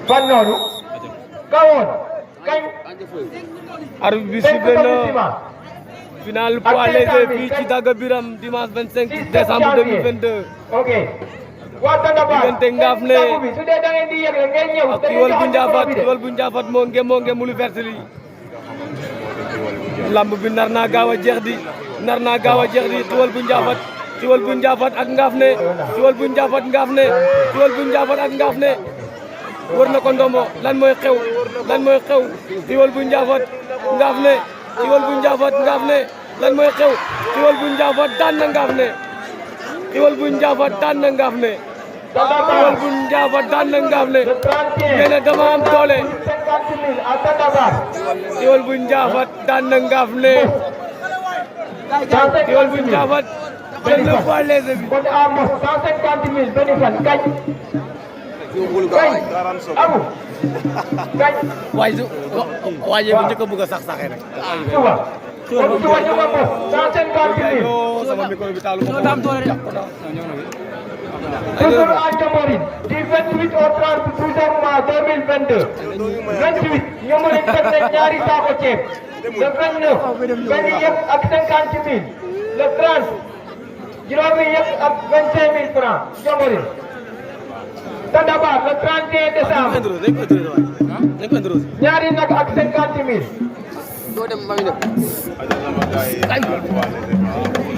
fan noonu kawoon kañ arbitre bi sifflé na final poids léger fii ci Daga Biram dimanche 25 décembre 2022 ok diggante Ngafne ak Kiwal bu Ndiafat Kiwal bu Ndiafat moo nge mulu vert li lamb bi nar naa gaaw a jeex di Kiwal bu Ndiafat Kiwal bu Ndiafat ak Ngafne Kiwal bu Ndiafat Ngafne Kiwal bu Ndiafat ak Ngafne wër na ko ndombo lan mooy xew Kiwal bu Ndiafat Ngafne Kiwal bu Ndiafat Ngafne lan mooy xew Kiwal bu Ndiafat daan na Ngafne Kiwal bu Ndiafat daan na Ngafne Kiwal bu Ndiafat daan na Ngafne nee na dama am doole Kiwal bu Ndiafat daan na Ngafne Kiwal bu Ndiafat jël na poids léger bi kon am 150 000 benn fan kañ amu kañ waaye bu njëkk a bëgg a sax-saxee rek suba ñu ma ko 150 000 sama micro bi taalu ko dam doole rek toujours à Ndiamorine du 28 au 30 mars 2022 28 ñoom lañ teg nañ ñaari saako ceeb le 29 benn yëpp ak 50 000 le 30 juróomi yëpp ak 25 000 francs Ndiamorine Tandaba le 31 décembre ñaari nag ak 50 000 doo dem mami dem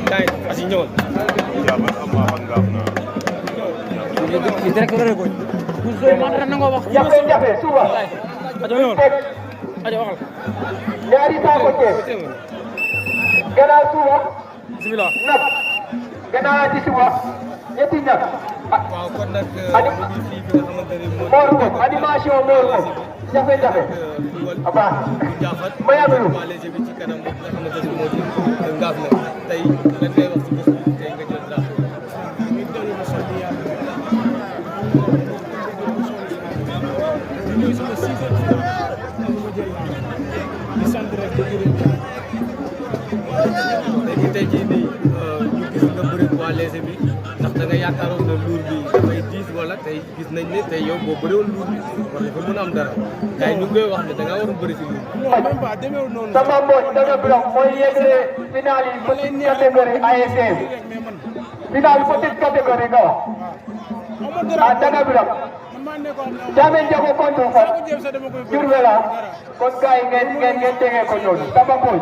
kay asi ñëwal jafe suba ñaari saako ceeb gannaaw suba bismillah nag gannaaw ci suba ñetti nag waaw kon nag fii bi nga xamante ni Mor Ngom animation Mor Ngom jafe-jafe abaa mayamelu poids léger bi ci kanam nga xamante ni moo di Ngafne tey lan ngay wax ci bés bi tey nga jël drapeau léegi tey jii nii ñu gis nga bëri poids léger bi ndax da nga yaakaaroon na luur bi dafay diis wala tey gis nañ ne tey yow boo bëriwoon luur bi war nga mën a am dara gars yi ñu ngi koy wax ne da ngaa waroon bëri si luur sama mbooj Daga Biram mooy yeggale final yi petite catégorie ASC final petite catégorie nga wax ah Daga Biram Jammeh Ndiago kontu fa Diourbel kon gars yi ngeen tegee ko noonu sama mbooj